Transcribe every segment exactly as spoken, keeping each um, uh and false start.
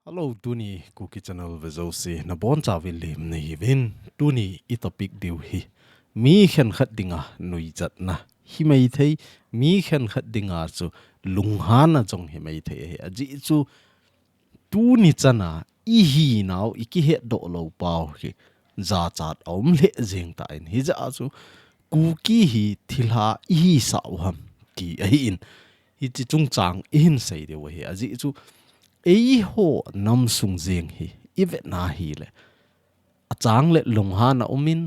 Hello, tuni Kuki Channel vejouse nabonchauvin lemna hiuvin. Tuni i topic diu hi mi khenkhat dinga nuijatna hi maithei, mi khenkhat dinga chu lunghanna jong hi maithei ahi. Ajeh chu tuni chana i hinau i kihetdoh lou pau hi jachat aum lheh jeng tan, hijeh a chu Kuki hi thilha i hisah u ham ti ahin, hiche chungchang i hin sei diu ahi. Ajeh chu eiho nam sung jeng hi i vetna hile achang le lunghanna umin,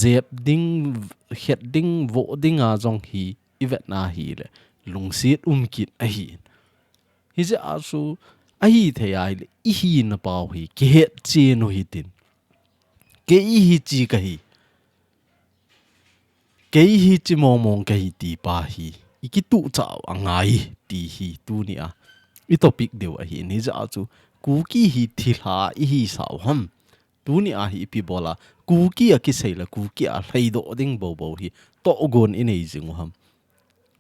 jep ding, het ding, voh dinga jong hi i vetna hile lungset um kit ahin. Hijeh a chu ahithei ahile i hina pau hi kihetchen u hitin. Kei hiche kahi, kei hiche mongmong kahi ti pa hi i kituhchah u angai ti hi tunia i topic diu ahin. Hijeh a chu Kuki hi thilha i hisah u ham, tunia hi ipi bola Kuki a kisei le Kuki a lhaidoh ding boubou hi tohgon i nei jing u ham,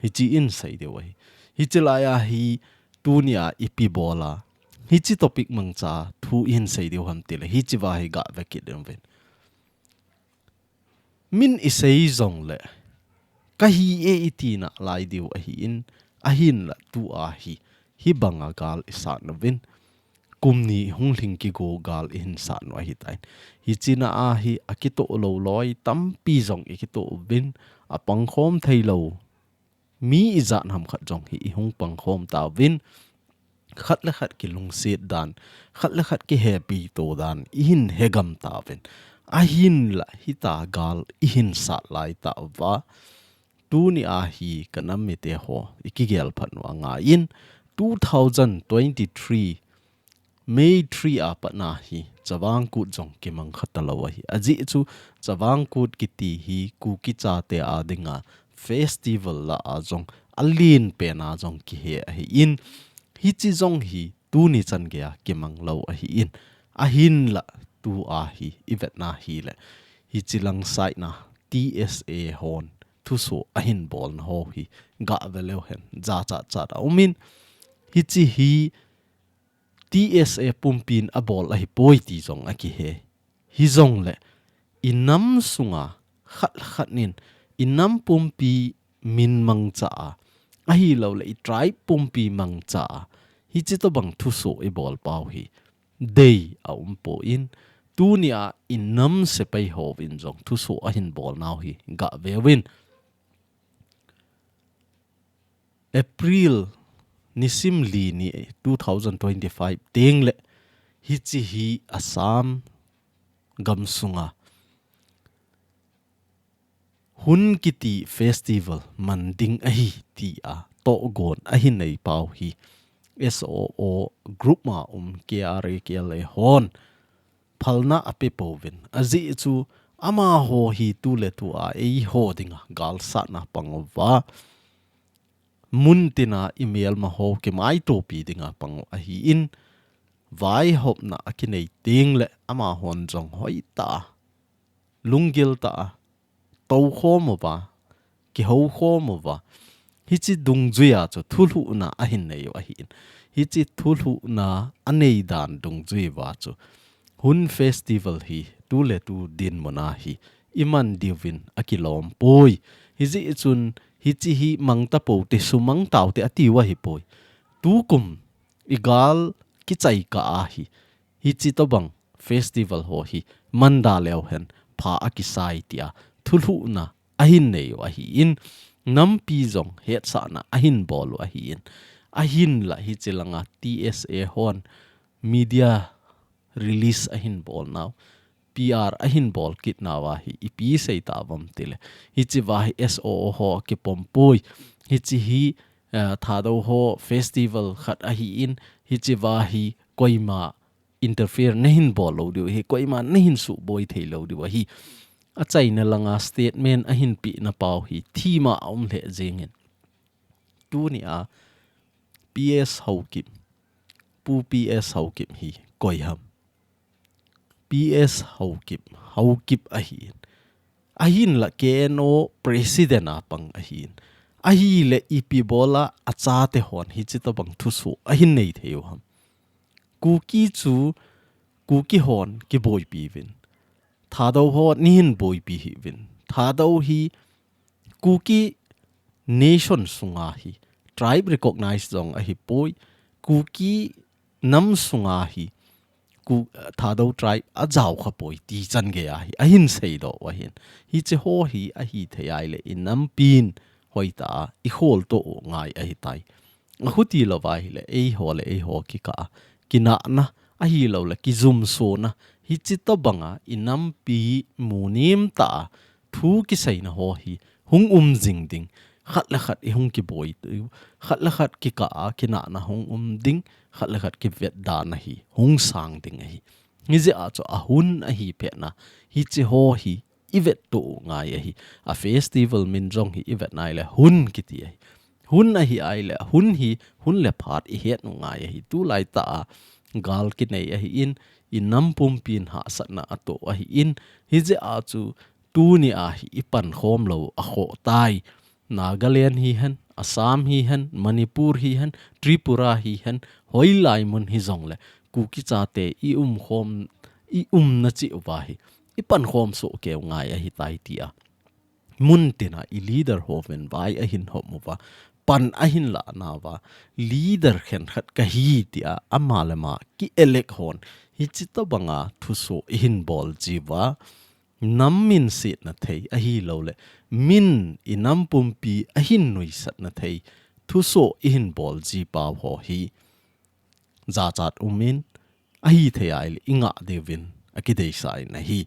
hiche i hin sei diu ahi. Hiche laiya hi tunia ipi bola hiche topic mangcha thu i hin sei diu ham tile hiche va hi gah ve kit uvin. Min i sei jongle kahi e i tina lai diu ahin, ahinla tua hi hibanga gal i sat uvin, kum ni hung lhing kigo gal i hin sat u ahitan. Hichea hi akitoh lou loi tampi jong i kitoh uvin, apangkhom theilou mi ijat ham khat jong hi i hung pangkhom tauvin, khat le khat kilungset dan, khat le khat kihepi to dan i hin hegam tauvin. Ahinla hitia gal i hin sat lai tauva, tunia hi ka nam mite ho i kigel phat u angaiyin, two thousand twenty-three May three a patna hi Chavang Kut jong kimang kha talou ahi. Ajeh chu Chavang Kut kiti hi Kuki chate a dinga festival lah a jong alen pen a jong kihe ahin, hiche jong hi tuni chan geiya kimang lou ahin, ahinla tua hi i vetna hile hiche lang side na T S A hon thusoh ahin bolna ho hi gah ve leu hen jachat chat aumin, hiche hi T S A pumpin abol ahipoi ti jong akihe. Hijongle i nam sunga khat khat in i nam pumpi min mangcha a, ahilouleh i tribe pumpi mangcha a, hiche tobang thusoh i bol pau hi dei aumpon, tunia i nam sepai hon jong thusoh ahin bolnau hi gah veuvin. April nisim li ni two thousand twenty-five tengle hiche hi Assam gamsunga Hun kiti festival man ding ahi tia tohgon ahin nei pau hi S O O group ma um K R A K L A hon phalna ape pouvin. Ajeh chu amaho hi tuletua eiho dinga galsatna pang uva, mun tina i melma ho kimaitopi dinga pang u ahin, vaihopna akinei tengle amahon jong hoitah a, lunggil tah a, toukhom uva, kihoukhom uva, hiche dungjuia chu thulhuhna ahin nei u ahin. Hiche thulhuhna anei dan dungjuiya chu Hun festival hi tuletu dinmuna hi i man diuvin akilom poi. Hijeh chun hiche hi mang tapou te, sumang taute atiu ahipoi. Tukum i gal kichai kah a hi hiche tobang festival ho hi man da leu hen pha akisai tia thulhuhna ahin nei u ahin, nampi jong hetsahna ahin bol u ahin, ahinla hiche langa T S A hon media release ahin bolnau, P R ahin bol kitnau a hi ipi sei tauvam tile, hiche va hi S O O ho kipom poi, hiche hi, eh, Thadou ho festival khat ahin, hiche va hi koima interfere nahin bol lou diu ahi, koima nahin suboi thei lou diu ahi. Achaina langa statement ahin pehna pau hi thima aum lheh jengin. Tunia P S Haokip, Pu P S Haokip hi koi ham? P S Haokip, Haokip ahin. Ahinla K N O president a pang ahin. Ahile ipi bola achate hon hiche tobang thusoh ahin nei thei u ham? Kuki chu Kuki hon kiboipi uvin. Thadou hon neihin boipi hih uvin. Thadou hi Kuki nation sunga hi tribe recognize jong ahipoi. Kuki nam sunga hi Ku, Thadou tribe ajao khapoi ti chan gei ahi, ahin seidoh u ahin. Hiche ho hi ahithei ahile i nampin hoitah a i kholtoh u ngai ahitai. Achuti louva ahile eiho le eiho kikah a kinahna ahilouleh kijumsona, hiche tobanga i nampi munem tah a thu kiseina ho hi hung um jing ding. Khat le khat i hung kiboi, khat le khat kikah a kinahna hung um ding, khat le khat kivetdana hi hung sang ding ahi. Hijeh a chu a hun ahi phatna, hiche ho hi i vettoh u ngai ahi. A festival min jong hi i vet nai le hun kiti ahi. Hun ahi ahile, hun hi, hun le phat i het u ngai ahi. Tulai tah a gal kinei ahin, i nam pumpin hahsatna atoh ahin, hijeh a chu tuni a hi i pankhom lou akhoh tai. Nagaland hihen, Assam hihen, Manipur hihen, Tripura hihen, hoilai mun hijongle, Kuki chate i umkhom, i umna cheh uva hi i pankhom soh keu ngai ahitai tia mun tina i leader hovin vai ahin hom uva, pan ahin lah nauva, leader khenkhat kahi tia ama le ama ki-elect hon hiche tobanga thusoh i hin bol jiuva, nam min setna thei ahilouleh min i nam pumpi ahin nuisatna thei thusoh i hin bol ji pau ho hi jachat umin, ahithei ahile i ngah diuvin akideisah in ahi.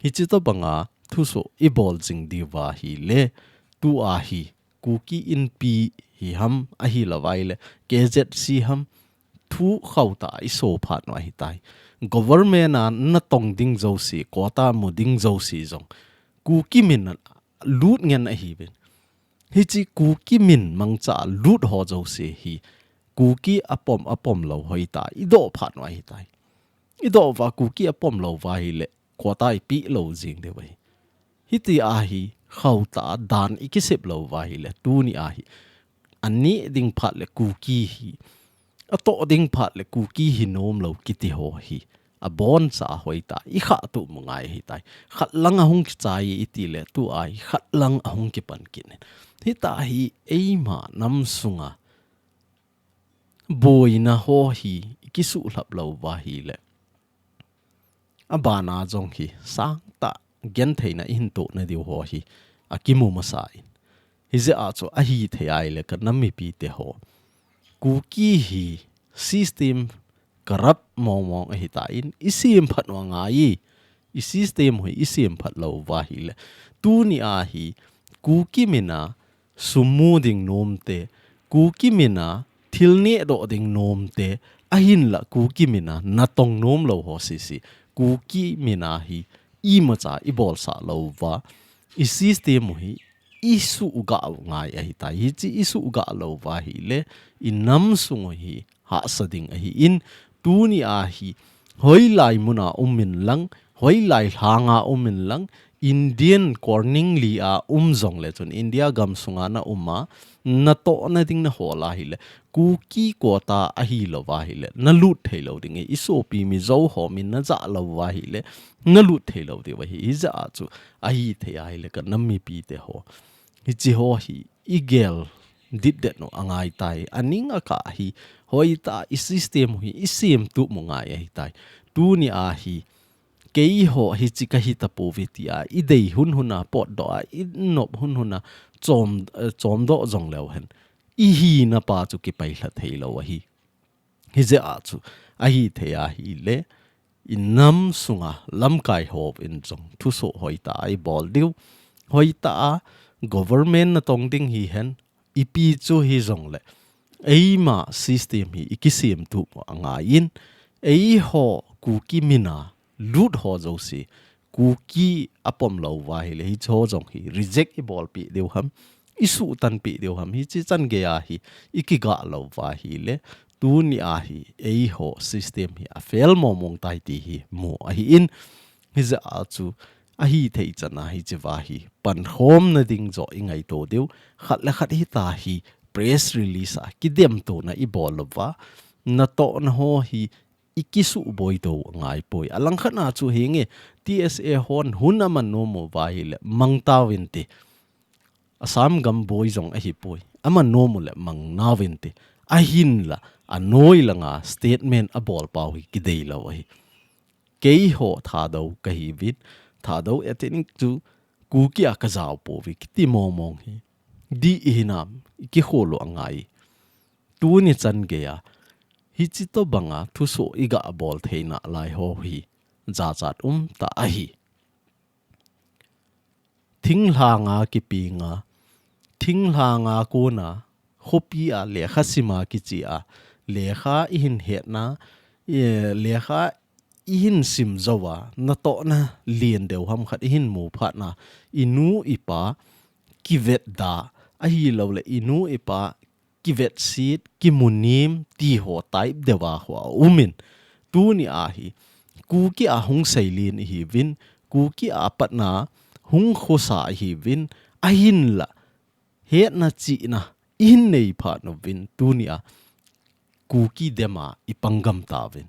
Hiche tobanga thusoh i bol jing diuva ahile, tua hi Kuki Inpi hi ham ahilouva ahile K Z C ham, thu khauhtah a i so phat u ahitai. Government a natong ding jouse, quota mu ding jouse jong Kuki min a lut ngen ahiuvin. Hiche Kuki min mangcha a lut ho jouse hi Kuki apom, apom lou hoitah a i doh phat u ahitai. I doh uva Kuki apom louva ahile quota i peh lou jing diu ahi. Hitia hi khauhtah a dan i kisep louva ahile tuni a hi aneh ding phat le Kuki hi, atoh ding phat le Kuki hi nom lou kiti ho hi aboncha hoitah a i khahtup u ngai ahitai. Khat lang ahung kichai e i tile tua hi khat lang ahung kipan kit in. Hitia hi eima nam sunga boina ho hi i kisuhlhap louva ahile, abana jong hi sangtah gentheina i hin tohna diu ho hi akimu masa in. Hijeh a chu ahithei ahile ka nam mipite ho, Kuki hi system corrupt mong mong ahitan, i semphat u angai e. I system u hi i semphat louva ahile, tuni a hi Kuki min a sum mu ding nomte, Kuki min a thil nehdoh ding nomte, ahinlah Kuki min a natong nom lou ho sese, Kuki min a hi imacha i bolsah louva, i system u hi i suhgah u ngai ahitai. Hiche i suhgah louva ahile, i nam sung u hi hahsa ding ahin, tuni a hi hoilai mun a um inlang, hoilai lhang a um inlang, Indian corning li a um jongle chun, India gam sunga na um a, natohna ding na hol ahile, Kuki quota ahilouva ahile, na lut thei lou ding e. I sopi Mizo ho min na jah louva ahile, na lut thei lou diu ahi. Hijeh a chu ahithei ahile ka nam mipite ho, hiche ho hi i gel ditdet u angaitai. Aning akah hi hoitah a i system u hi i semtup u ngai ahitai. Tuni a hi keiho hiche kahi tapouve tia i dei hun hun a, potdoh a, i nop hun hun a, chom, eh, chomdoh jongleu hen, i hina pa chu kipailha thei lou ahi. Hijeh a chu ahithei ahile, i nam sunga lamkai hovin jong thusoh hoitah a i bol diu. Hoitah a government natong ding hihen, ipi chu hijongle, eima system hi i kisemtup u angaiyin, eiho Kuki min a lut ho jouse, Kuki apom louva ahile, hiche ho jong hi reject i bolpeh diu ham, i suhtanpeh diu ham, hiche chan gei a hi i kigah louva ahile, tuni a hi eiho system hi a fail mong mong tai ti hi mu ahin, hijeh a chu ahithei chan a hichea hi pankhomna ding joh i ngaito diu, khat le khat hitia hi press release a kidemtona i bol louva, natohna ho hi i kisuh boi to ngai poi. Alangkhat na chu hinge, T S A hon hun aman nom uva ahile, mang tauvin ti. Assam gam boi jong ahi poi. Aman nom u le mang nauvin ti. Ahinla, anoi langa statement abol pau hi kidei lou ahi. Keiho Thadou kahiuvin, Thadou ethnic chu Kuki a kajao pouve kiti mong mong hi. Di ihinam, i kikhol u angai. Tuni chan geiya, hichi tobanga thusoh i gabol theina lai ho hi, jachat um tah ahi. Thinglhanga kipinga, thinglhanga kona, khopi a lekha sima kichi a, lekha ihin hetna, eh, lekha ihin sim jouva, natohna lien deu ham khat ihin mu phatna, i nu i pa kivetda, ahilou le i nu i pa kivetsit, kimunim, ti ho type deuva ho aumin. Tuni ahi, Kuki a hung seilin ihiuvin, Kuki a patna hung khosa ihiuvin, ahinla, hetna chihna, ihin nei phat uvin, tuni a, Kuki dema i panggam tauvin.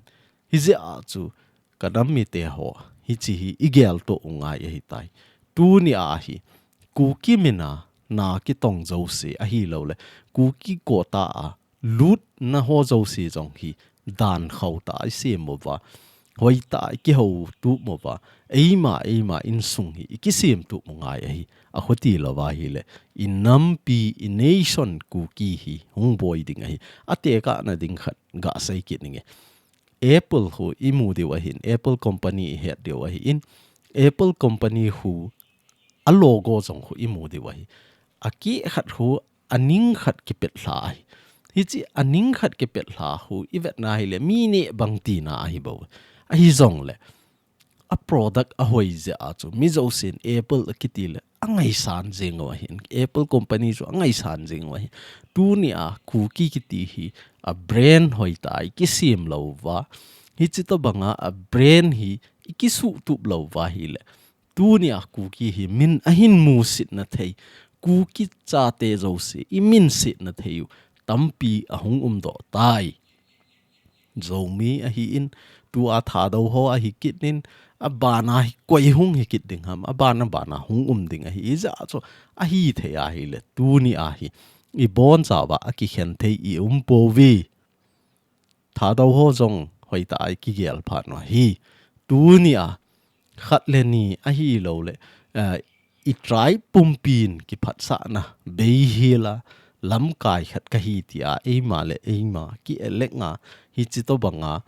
Hijeh a chu, ka nam mite ho, hichi hi i geltoh u ngai ahitai. Tuni ahi, Kuki mina na kitong jouse ahilou le, Kuki kota a lutna ho jouse jong hi dan khauta i sem uva, hoita i kihou tup uva, eima, eima insung hi i kisem tup u ngai ahi, akhuti louva ahile, i nampi, i nation Kuki hi hung boi ding ahi, atekahna ding khat gasei kit ninge. Apple khu i mu diu ahin, Apple company i het diu ahin, Apple company khu a logo jong khu i mu diu ahi. Akeh khat khu aning khat kipet lha ahi. Hichi aning khat kipet lha khu i vetna ahile mi neh bang tina ahi bou. Ahijongle, a product ahoi jeh a chu mi jousen Apple akiti le, angaisan jing u ahin. Apple company chu angaisan jing u ahi. Tuni a Kuki kiti hi a brand hoita i kisem louva, hichi tobanga a brand hi i kisuh tup louva ahile, tuni a Kuki hi min ahin musetna thei, Kuki chate jouse i minsetna thei u tampi ahung umdoh tai. Zomi ahin, tua Thadou ho ahi kit in, abana hi koi hung hi kit ding ham, abana bana hung um ding ahi, ijeh chu ahithei ahile, tuni ahi, i bonchauva akikhen thei i um pouve. Thadou ho jong hoita a i kigel phat u ahi. Tuni a, khat le ni ahilou le, eh, i tribe pumpin kiphatsahna, beihela, lamkai khat kahi tia, eima le eima, ki-elect nga, hichi tobanga,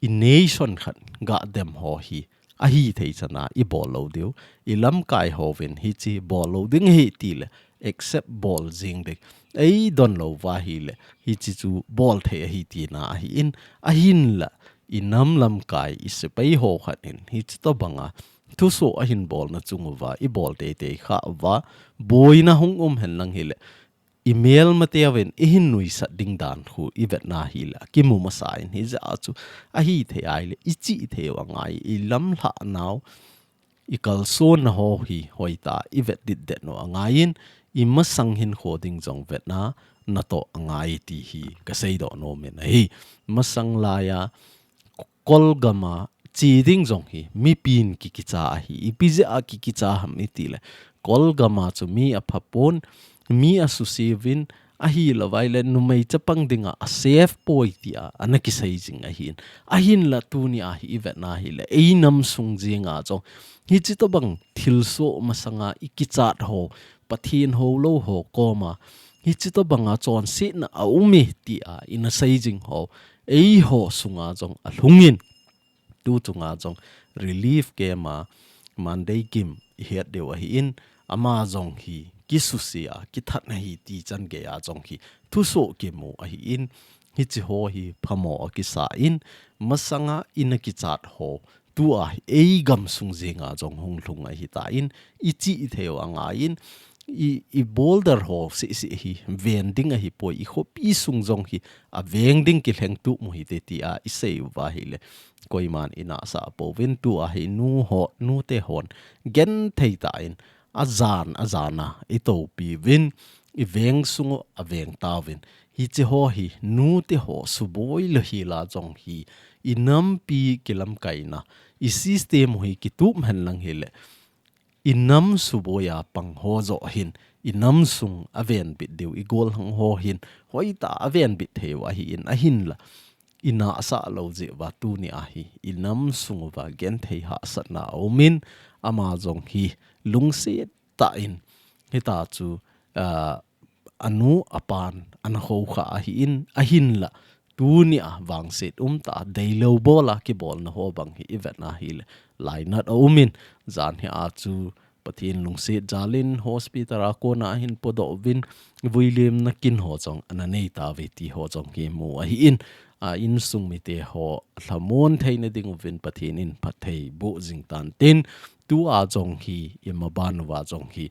i nation khat gadem ho hi, ahithei chana i bol lou diu, i lamkai hovin hichi bol lou ding ahi tile, accept bol jing ding, eidon louva ahile, hichi chu bol thei ahi tina ahin, ahinla, i nam lamkai, i sepai ho khat in, hichi tobanga, thusoh ahin bolna chung uva, i bol teitei kha uva, boina hung um henlang hile, i melmateuvin, i hin nuisat ding dan khu, i vetna hile, akimu masa in hijeh a chu, ahithei ahile, i chihthei u angai, i lamlhah nau, i kalsonna ho hi, hoita, i vet ditdet u angai in, i masang hinkho ding jong vetna, natoh angai ti hi, kaseidoh nom in ahi. Masang laiya, Kolgama, che ding jong hi, mipin kikicha ahi, ipi jeh a kikicha ham itile, Kolgama chu mi aphapon, mi asuseuvin, ahilouva ahile, numei chapang dinga, a safe poi tia, ana kisei jing ahin. Ahinla tuni ahi i vetna hile, ei nam sung jenga jong, hichi tobang thilsoh masanga i kichat ho, Pathen houlou ho koma, hichi tobanga chonsetna aume tia, ina sei jing ho, eiho sunga jong alhungin. Tu chunga jong relief camp a Monday Kim i het diu ahin, ama jong hi kisuse a, kithat ahi ti chan geiya jong hi thusoh kimu ahin, hichi ho hi phamo akisa in, masanga ina kichat ho, tua hi ei gamsung jenga jong hung lhung ahitan, i chihthei u angai in, i, i border ho seh seh hi ven ding ahipoi, i khopi sung jong hi aveng ding kilheng tup u hite tia i sei uva ahile, koiman i nahsah pouvin, tua hi nu ho, nute hon genthei tah in, ajan, ajana i toupiuvin, i veng sung u aveng tauvin, hichi ho hi nute ho suboi lou hila jong hi i nampi kilamkaina, i system u hi kitup hen lang hile, i nam suboi a pang ho joh hin, i nam sung a venbit diu, i golhang ho hin, hoitah a venbit thei u ahi in, ahinla i nahsah lou jeh uva tuni a hi, i nam sung uva genthei hahsatna a um in, ama jong hi lungset tah in, hita chu, ah, anu apan ana khoukhah ahi in, ahinla tuni a vangset umtah a deilou bol a kibolna ho bang hi i vet na hile, lainat a um in, jan hi a chu Pathen lungset jal in hospital a kona ahin podoh uvin, vuilimna kin ho jong ana nei tauve ti ho jong hi mu ahi in, a insung mite ho lhamon theina ding uvin Pathen in phatthei boh jing tan tin, tu a jong hi, i maban uva jong hi,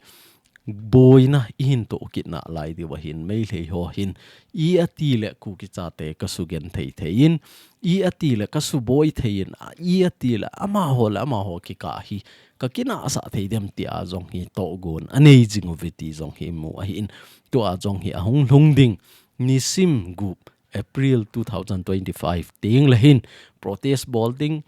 boina i hin toh kit nalai diu ahin, Meitei ho hin, i ati le Kuki chate ka sugenthei thei in, i ati le ka suboi thei in, i ati le amaho le amaho kikah hi ka kinahsah thei dem ti a jong hi tohgon a nei jing uve ti jong hi mu ahi in, tu a jong hi ahung lhung ding, nisim gup April two thousand twenty-five teng le hin protest bol ding,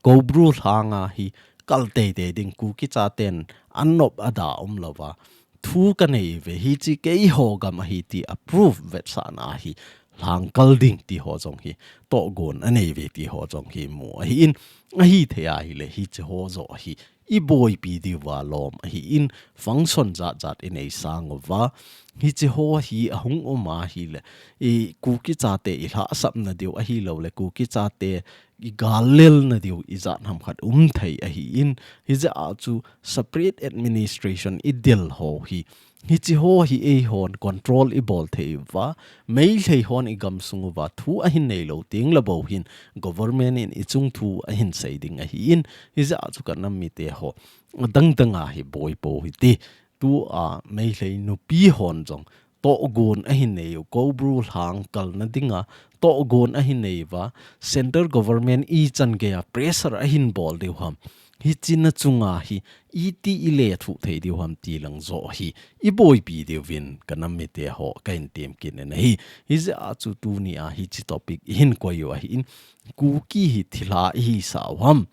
Koubru lhang a hi kal teitei ding, Kuki chaten a nop a da um louva thu ka nei uve, hichi keiho gam ahi ti a proof vetsahna hi lhang kal ding ti ho jong hi tohgon a nei uve ti ho jong hi mu ahi in, ahi thei ahile hichi ho joh hi i boipi diuva lom ahi in, function jat jat i nei sang uva, hichi ho hi ahung um ahile, i Kuki chate i lhahsapna diu ahilou le, Kuki chate i gallelna diu i jat ham khat um thei ahi in, hijeh a chu separate administration i del ho hi, hichi ho hi eihon control i bol thei uva, Meitei hon i gam sung uva thu ahin nei lou teng le bou hin government in i chung thu ahin sei ding ahi in, hijeh a chu ka nam mite ho dang dang a hi boi pou hite. Tu a Meitei nupi hon jong tohgon ahin nei u, Koubru lhang kalna dinga tohgon ahin nei uva, central government ichan gei a pressure ahin bol diu ham, hichi na chunga hi iti i lethuh thei diu ham ti lang joh hi i boipi diuvin ka nam mite ho ka hin tem kit in ahi. Hijeh a chu tuni a hichi topic i hin koi u ahi in, Kuki hi thilha i hisah u ham,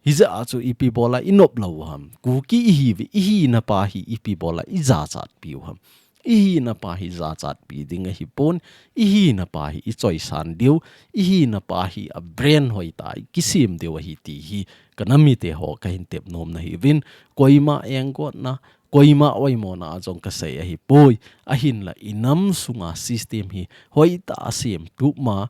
hijeh a chu ipi bol a i nop lou u ham, Kuki i hiuve, i hina pa hi ipi bol a i jachatpi u ham, i hina pa hi jachatpi ding ahi pon, i hina pa hi i choisan diu, i hina pa hi a brain hoitah a i kisem diu ahi ti hi ka nam mite ho ka hin tep nom na hiuvin, koima enggotna, koima oimona a jong ka sei ahi poi, ahinla i nam sunga system hi hoitah a sem tup ma,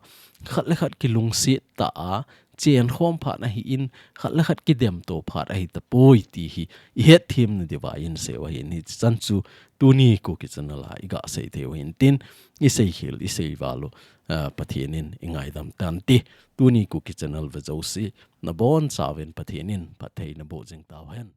khat le khat kilungset tah a chen khom phat ahi in, khat le khat kidem to phat ahi tapoi ti hi i hetthem na diuva i hin sei u ahi in, hichan chu tuni Kuki Channel a i ga sei thei u hin tin, i sei khel, i sei val u, ah, Pathen in i ngaidam tante. Tuni Kuki Channel ve jouse, na bonchauvin Pathen in phatthei na boh jing tau hen.